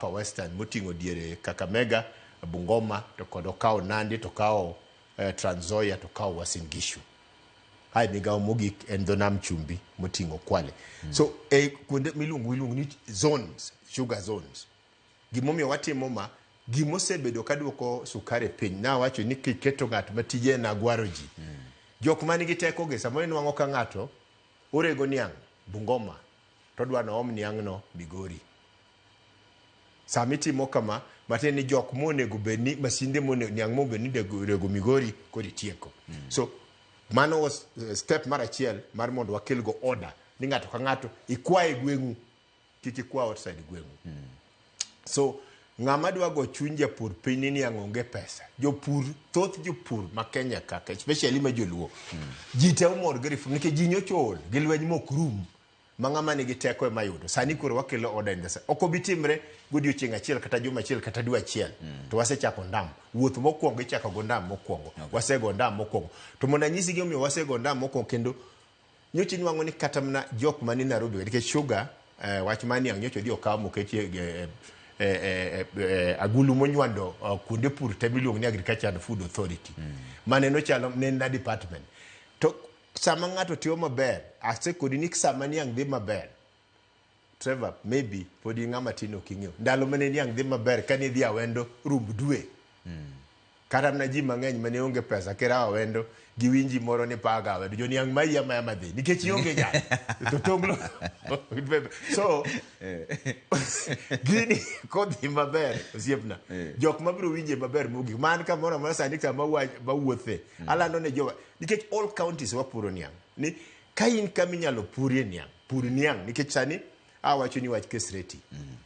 Upper Western moting'o diere Kakamega, Bungoma to kod okawo Nandi to okawo Trans Nzoia to okawo Uasin Gishu. Ae migawo mogik en dho nam chumbi moting'o Kwale. So e kuonde miluongo iluongo ni zones, sugar zones. Gimomiyo watimo ma, gimosebedo kaduoko sukari piny, nawacho ni kiketo ng'at ma tije en agwaro ji. Jok man gi teko gi samoro inwang'o ka ng'ato orego niang' Bungoma to odwa noom niang'no Migori. Sama itimo kama, matiende ni jok monego bed ni masinde monego niang' monego bed ni rego Migori koro itieko. So mano was step mar achiel mar mondo wakel go order ni ng'ato ka ng'ato ikwa e gweng'u kik ikwa outside gweng'u. So ng'ama dwa go chuny japur piny ni niang' onge pesa. Jopur, thoth jopur ma Kenya kaka especially ma joluo. Ji te omor gi reform nikech ji nyocha ool gi lweny mok rum ma ng'ama nigi teko ema yudo. Sani koro wakelo order in the Ok obi timre godiochieng' achiel kata juma achiel kata dwe achiel. To wasechako ndam. Wuoth mokwongo ichako go ndam mokwongo. Wasego ndam mokwongo. To mondo anyisi gimomiyo wasego ndam mokwongo kendo nyocha inwang'o ni kata mana jok mani Nairobi nikech sugar wach mar niang' nyocha odhi okaw moketi e, e, e, e, agulu monywando kuonde pur te miluongo ni Agriculture and Food Authority. Mane nochalo ne en na department. To sama ng'ato timo maber, asekoni ni sama niang' dhi maber, Trevor, maybe pod in ng'ama tin ok ing'eyo. Ndalo mane niang' dhi maber kane idhi Awendo rumb dwe. Kata mana ji mang'eny mane onge pesa kirawo Awendo giwinji moro ni paga Awendo. Jo niang' mayi amaya madhi nikech ionge gari. To tonglo. So gini kodhi maber osiepna. Jok mabiro winje maber mogik. Man kamoro amora sani kama mawuothe. Alando ne jowa nikech all counties wapuro niang'. Ni ka in kama inyalo purie niang', pur niang' nikech sani awacho ni wach KESRETI.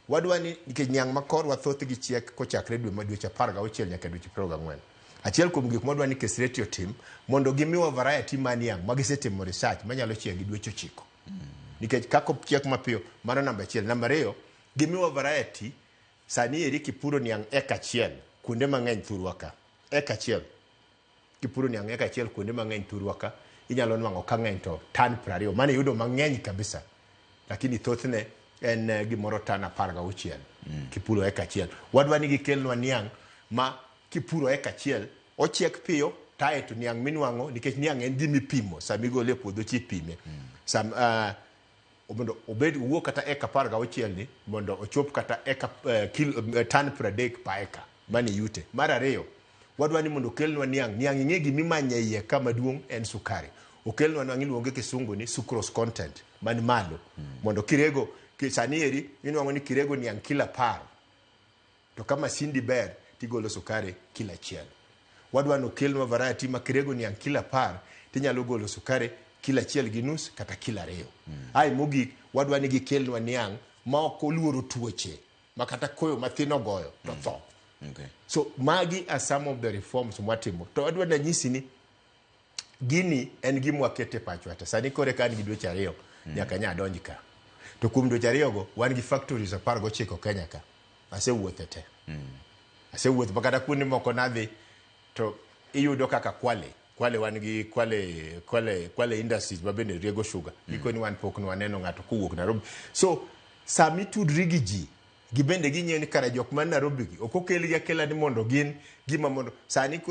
Wadwa ni nikech niang' ma korwa thothgi chiek kochakre dwe ma dweche 16 nyaka dweche 24. Achiel kuom gik mwadwa ni KESRETI otim mondo gimiwa variety mar niang' ma gisetimo research manyalo chiek gi dweche 9. Nikech kaka ochiek mapiyo, mano namba achiel. Namba ariyo, gimiwa variety sani eri kipuro niang' eka achiel kuonde mang'eny thurwa ka. Eka achiel. Kipuro niang' eka achiel kuonde mang'eny thurwa ka, inyalo nwang'o ka ng'eny to tan 20. Mano iyudo mang'eny kabisa. Lakini thothne en gimoro tan 16 kipuro eka achiel. Wadwa ni gikelnwa niang' ma kipuro eka achiel, ochiek piyo tae to niang' minwang'o nikech niang' en gima ipimo sama igole e puodho cha ipime. Sam, mondo obed owuok kata eka 16 ni mondo ochop kata eka kilo, tan 30 pa eka mane yute. Mar ariyo, wadwa ni mondo okelnwa niang'. Niang' ing'e gima imanyo e iye ka maduong' en sukari. Okelnwa niang' iluonge kisungu ni sucrose content man malo. Mondo kirego, sani eri inwang'o ni kirego niang' kilo 10 to ka masindi ber tigolo sukari kilo 1. Wadwa ni okelnwa variety ma kirego niang' kilo 10 tinyalo golo sukari kilo 1.5 kata kilo 2. Ae mogik, wadwa ni gikelnwa niang' ma ok oluoro tuoche ma kata koyo mathin ogoyo to tho. So magi are some of the reforms mwatimo. To adwa nanyisi ni gini en gima wakete pachwa te. Sani kore ka an gi dweche 2 nyaka nya adonj ka. To kuom dweche 2 go wan gi factories 19 Kenya ka. Asewuothe te. Asewuotho ma kata kuonde moko nadhi to iyudo kaka Kwale. Kwale wan gi Kwale, Kwale, Kwale Industries ma bende riego sugar. Gikoni wan pok nwaneno ng'ato kowuok Nairobi. So sama itudri gi ji, gibende ging'eyo ni kara jok man Nairobi gi ok okelgi akela ni mondo gin gima mondo sani koro